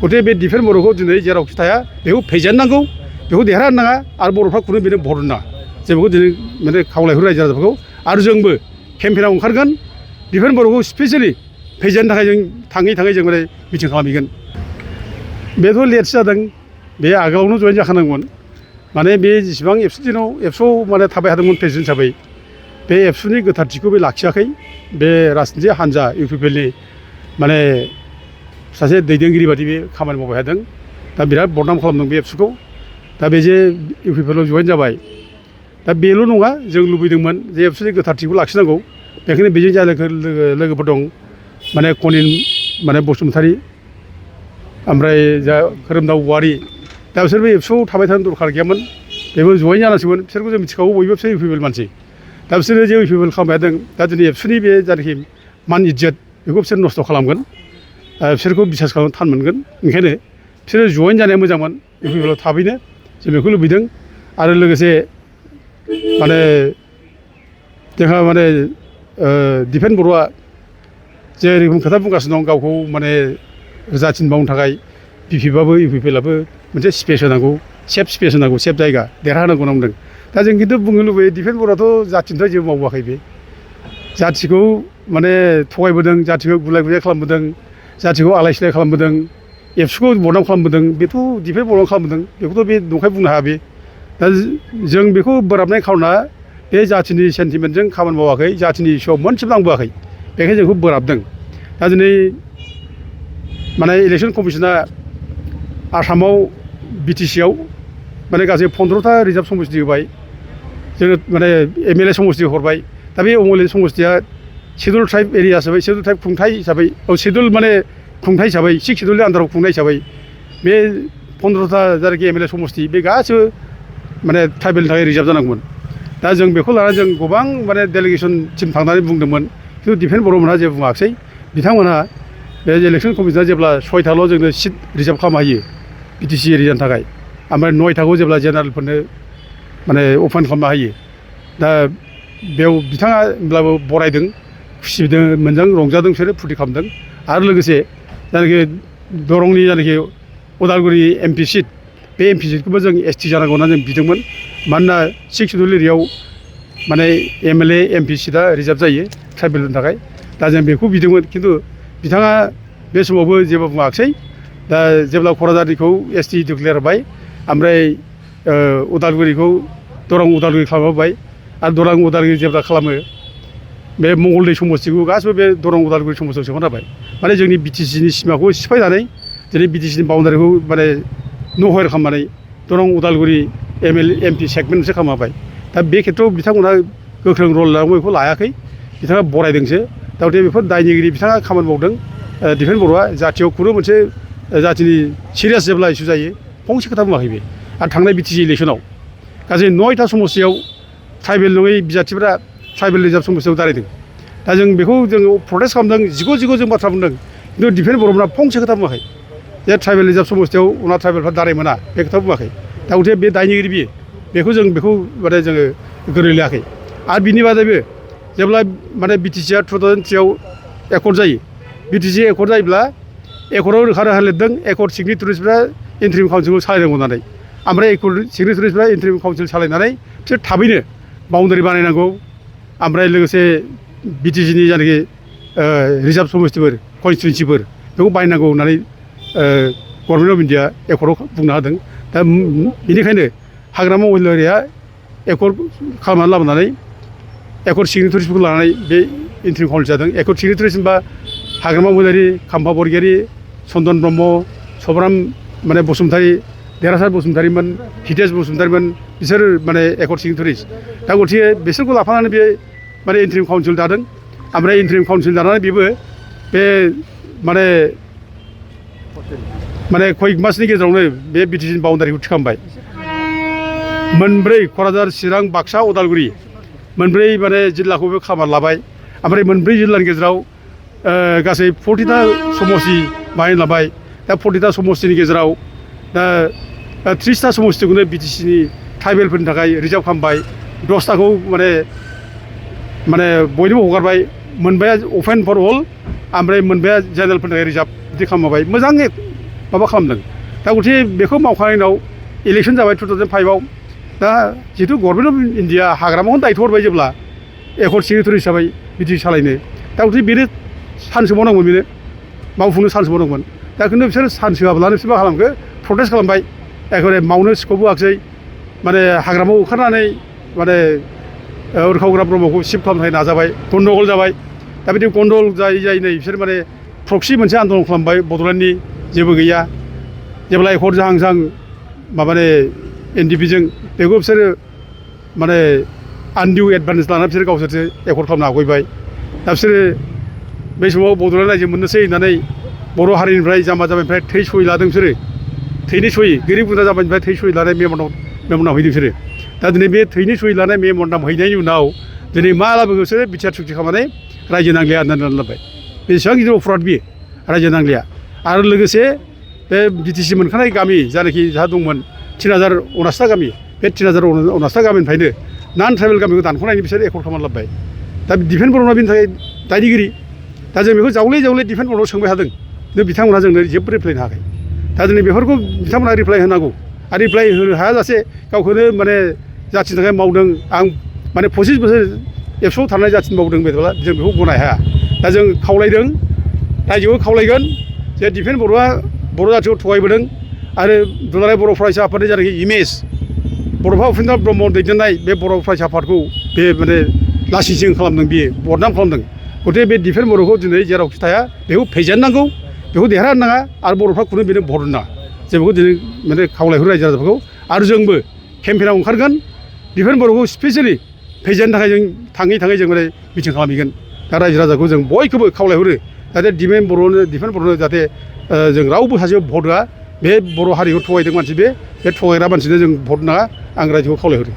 गथे बे डिफेन्स बर'खौ दिनै जेरावखि थाया बेखौ फेजेननांगौ बेखौ देरहानो नाङा आरो बर'फ्रा खुनु बेनो भट नाङा जों बेखौ दिनै माने खावलायहरो रायजो राजाफोरखौ आरो जोंबो केम्पेइनाव ओंखारगोन डिफेन्स बर'खौ स्पेसियेलि फेजेननो थाखाय जों थाङै थाङै जों माने मिटिं खालामहैगोन बेथ' लेटसो जादों बे आगोलावनो जयेन जाखानांगौमोन माने बे जेसेबां एबसुआव माने थाबाय थादोंमोन प्रेसिडेन्ट हिसाबै बे एबसुनि गोथारथिखौ बे लाखियाखै बे राजनिथि हान्जा इउ पि पि एलनि माने सासे दैदेनगिरि बादि बे खामानि मावबाय थादों दा बिराद बदनाम खालामदों बे एबसुखौ दा बे जे इउ पि पि एलआव जयेन जाबाय दा बेल' नङा जों लुबैदोंमोन जे एबसुनि गोथारथिखौ लाखिनांगौ बेखायनो बेजों जा लोगोफोर दं माने कनिन माने बसुमतारी ओमफ्राय जा खोरोमदाव औवारि दा बिसोरबो एबसुआव थाबाय थानो दरखार गैयामोन बेबो जयेन जानांसिगोन बिसोरखौ जों मिथिखागौ बयबो बिसोर इउ पि पि एल मानसि दा बिसोरो जे इउ पि पि एल खालामबाय थादों दा दिनै एबसुनि बे जायनाखि मान इज्जत बेखौ बिसोर नस्थ' खालामगोन बिसोरखौ बिसास खालामनो थान मोनगोन ओंखायनो बिसोरो जयेन जानाया मोजांमोन इउ पि पि एलआव थाबैनो जों बेखौ लुबैदों आरो लोगोसे माने जोंहा माने दिफेन बर'आ जे रोखोम खोथा बुंगासिनो दं गावखौ माने जाथिनि मावनो थाखाय बिपिएफआबो इउ पि पि एलआबो मोनसे स्पेस होनांगौ सेफ स्पेस होनांगौ सेफ जायगा देरहाहोनांगौ होनना बुंदों दा जों खिन्थु बुंनो लुबैयो दिफेन बर'आथ' जाथिनिफ्राय जेबो मावबोआखै बे जाथिखौ माने थगायबोदों जाथिखौ गुलाय गुजाय खालामबोदों जाथिखौ आलाय सिलाय खालामबोदों एबसुखौ बदनाम खालामबोदों बेथ' दिफेन बर'आ खालामबोदों बेखौथ' बे नंखाय बुंनो हाया बे दा जों बेखौ बोराबनाय खार'ना बे जाथिनि सेन्टिमेन्टजों खामानि मावाखै जाथिनि इस्युआव मोनसेबो नांबोआखै बेखायनो जोंखौ बोराबदों दा दिनै माने इलेक्सन कमिसना आसामाव बि टि सिआव माने गासै 15था रिजार्भ समस्ति होबाय जोङो माने एम एल ए समस्ति हरबाय दा बे एम एल ए समस्तिया सिडुल ट्राइब एरिया हिसाबै सिडुल ट्राइब खुंथाइ हिसाबै सिडुल माने खुंथाइ हिसाबै 6 सिडुलनि आन्दाराव खुंनाय हिसाबै बे 15था जायनाखि एम एल ए समस्ति बे गासिबो माने ट्राइबेलनि थाखाय रिजार्भ जानांगौमोन दा जों बेखौ लानानै जों गोबां माने डेलिगेसन टिम थांनानै बुंदोंमोन खिन्थु दिफेन बर'मोनहा जेबो बुङाखिसै बिथांमोनहा बे इलेक्सन कमिसना जेब्ला 6थाल' जोंनो सिट रिजार्भ खालामना होयो बि टि सि एरियानि थाखाय ओमफ्राय 9थाखौ जेब्ला जेनेरेलफोरनो माने अपेन खालामना होयो दा बेयाव बिथाङा होमब्लाबो बरायदों खुसिदों मोजां रंजादों बिसोरो फुरथि खालामदों आरो लोगोसे जायनाखि दरंनि जायनाखि उदालगुरि एम पि सिट बे एम पि सिटखौबो जों एस टि जानांगौ होनना जों बिदोंमोन मानोना 6 सिडुल एरियायाव माने एम एल ए एम पि सिटआ रिजार्भ जायो ट्राइबेलनि थाखाय दा जों बेखौ बिदोंमोन खिन्थु बिथाङा बे समावबो जेबो बुङाखिसै दा जेब्ला क'क्राझारनिखौ एस टि डिक्लेयार होबाय ओमफ्राय उदालगुरिखौ दरं उदालगुरि खालामबाय आरो दरं उदालगुरि जेब्ला खालामो बे मंगलदै समस्तिखौ गासिबो बे दरं उदालगुरि समस्तियाव सोफाना होबाय माने जोंनि बि टि सिनि सिमाखौ सिफायनानै दिनै बि टि सिनि बाउन्डारिखौ माने नहर खालामनानै दरं उदालगुरि एम पि सेगमेन्ट मोनसे खालामबाय दा बे खेथ्रआव बिथांमोनहा गोख्रों रल लानांगौ बेखौ लायाखै बिथाङा बरायदोंसो दा गथे बेफोर दायनिगिरि बिथाङा खामानि मावदों दिफेन बर'आ जाथियाव खुनु मोनसे जाथिनि सिरियास जेब्ला इसु जायो फंसे खोथा बुङाखै बे आरो थांनाय बि टि सि इलेक्सनाव गासै 9था समस्तियाव ट्राइबेल नङै बिजाथिफोरा ट्राइबेल रिजार्भ समस्तियाव दारायदों दा जों बेखौ जोङो प्रटेस्ट खालामदों जिगु जों बाथ्रा बुंदों खिन्थु दिफेन बर'मोनहा फंसे खोथा बुङाखै जे ट्राइबेल रिजार्भ समस्तियाव उनाव ट्राइबेलफ्रा दाराय मोना बे खोथा बुङाखै दा गथे बे दायनिगिरि बियो बेखौ माने जोङो गोरों लायाखै आरो बिनि बादैबो जेब्ला माने बि टि सिआ 2003आव एकर्ड जायो बि टि सि एकर्ड जायोब्ला एकर्डआव रोखा रोखा लिरदों एकर्ड सिगनेटारिसफ्रा इन्ट्रिम काउन्सिलखौ सालायनांगौ होननानै ओमफ्राय एकर्ड सिगनेटारिसफ्रा इन्ट्रिम काउन्सिल सालायनानै बिसोर थाबैनो बाउन्डारि बानायनांगौ ओमफ्राय लोगोसे बि टि सिनि जायनाखि रिजार्भ समस्तिफोर कनस्टिटुवेन्सिफोर बेखौ बायनांगौ होननानै गभर्नमेन्ट अफ इन्डिया एकर्डआव बुंना होदों दा बेनिखायनो हाग्रामा महिलारिया एकर्ड खालामनानै लाबोनानै एकर्ड सिगनेटारिसफोरखौ लानानै बे इन्ट्रिम काउन्सिल जादों एकर्ड सिगनेटारिस होनबा हाग्रामा महिलारि खाम्फा बरगयारि चन्दन ब्रह्म सब्राम माने बसुमतारी देरहासार बसुमतारीमोन हितेश बसुमतारीमोन बिसोर माने एकर्ड सिगनेटारिस दा गथिखे बिसोरखौ लाफानानै बे माने इन्ट्रिम काउन्सिल दादों ओमफ्राय इन्ट्रिम काउन्सिल दानानै बेबो बे माने कयेक मासनि गेजेरावनो बे बि टि सिनि बाउन्डारिखौ थिखांबाय मोनब्रै क'क्राझार चिरां बाक्सा उदालगुरि मोनब्रै माने जिल्लाखौ बे खामानि लाबाय ओमफ्राय मोनब्रै जिल्लानि गेजेराव गासै 40था समस्ति बाहायनो लाबाय दा 40था समस्तिनि गेजेराव दा 30था समस्तिखौनो बि टि सिनि ट्राइबेलफोरनि थाखाय रिजार्भ खालामबाय 10थाखौ माने बयनोबो हगारबाय मोनबाया अपेन फर अल ओमफ्राय मोनबाया जेनेरेलफोरनि थाखाय रिजार्भ बिदि खालामबाय मोजां माबा खालामदों दा गथिखे बेखौ मावखांनायनि उनाव इलेक्सन जाबाय 2005आव दा जिहेतु गभर्नमेन्ट अफ इन्डिया हाग्रामाखौनो दायथ' हरबाय जेब्ला एकर्ड सिग्नेटरि हिसाबै बिदि सालायनो दा गथिखे बेनो सान्स मावनांगौमोन बेनो मावफुंनो सान्स मावदोंमोन दा खिन्थु बिसोर सान्स होआब्लानो बिसोर मा खालामखो प्रटेस्ट खालामबाय एखेबारे मावनो स्कप होआखिसै माने हाग्रामायाव ओंखारनानै माने उरखावग्रा ब्रह्मखौ शिफ्ट खालामनो थाखाय नाजाबाय गन्दगल जाबाय दा बिदि गन्दगल जायै नै बिसोर माने प्रक्सि मोनसे आन्दलन खालामबाय बड'लेण्डनि जेबो गैया जेब्ला एकर्ड जाहां जाहां माबाने NDP जों बेखौ बिसोरो माने आनडिउ एडभान्टेज लानानै बिसोर गावसोरसो एकर्ड खालामनो हागयबाय दा बिसोरो बे समाव बड'लेण्ड रायजो मोननोसै होननानै बर' हारिनिफ्राय जाम्बा जाम्बिनिफ्राय थै सहि लादों बिसोरो थैनि सहि गोरिब गुन्द्रा जाम्बानिफ्राय थै सहि लानाय मेम'न्डाम हैदों बिसोरो दा दिनै बे थैनि सहि लानाय मेम'न्डाम हैनायनि उनाव दिनै मा लाबोखो बिसोरो बिटिआर सुक्ति खालामनानै रायजो नांलिया होननानै लाबाय बेसेबां गिदिर अफराद बियो रायजो नांलिया आरो लोगोसे बे बिटिसि मोनखानाय गामि जायनाखि जाहा दंमोन 3059टा गामि बे 3059टा गामिनिफ्रायनो नान ट्राइबेल गामिखौ दानख'नायनि बिसोर एकर्ड खालामनानै लाबाय दा दिफेन बर'ना बेनि थाखाय दायनिगिरि दा जों बेखौ जावले दिफेन बर'नाव सोंबाय थादों खिन्थु बिथांमोनहा जोंनो जेबो रिप्लाय होनो हायाखै दा दिनै बेफोरखौ बिथांमोनहा रिप्लाय होनांगौ आरो रिप्लाय होनो हायाजासे गावखौनो माने जाथिनि थाखाय मावदों आं माने 25 बोसोर एबसुआव थानाय जाथिनि मावदों बेबायदिब्ला जों बेखौ गनाय हाया दा जों खावलायदों रायजोआव खावलायगोन जे दिफेन बर'आ बर' जाथिखौ थगायबोदों आरो दुलाराय बर' फरायसा आफादनि जायनाखि इमेज बड'फा उपेन्द्र ब्रह्म दैदेननाय बे बर' फरायसा आफादखौ बे माने लासिंसिं खालामदों बियो बदनाम खालामदों गथिखे बे दिफेन बर'खौ दिनै जेरावखि थाया बेखौ फेजेननांगौ बेखौ देरहानो नाङा आरो बर'फ्रा खुनु बेनो भट होनो नाङा जों बेखौ दिनै माने खावलायहरो रायजो राजाफोरखौ आरो जोंबो केम्पेइनाव ओंखारगोन दिफेन बर'खौ स्पेसियेलि फेजेननो थाखाय जों थाङै जों माने मिटिं खालामहैगोन दा रायजो राजाखौ जों बयखौबो खावलायहरो जाहाथे दिफेन बर'नो जाहाथे जों रावबो सासेयाव भट होआ बे बर' हारिखौ थगायदों मानसि बे थगायग्रा मानसिनो जों भट नाङा आं रायजोखौ खावलायहरो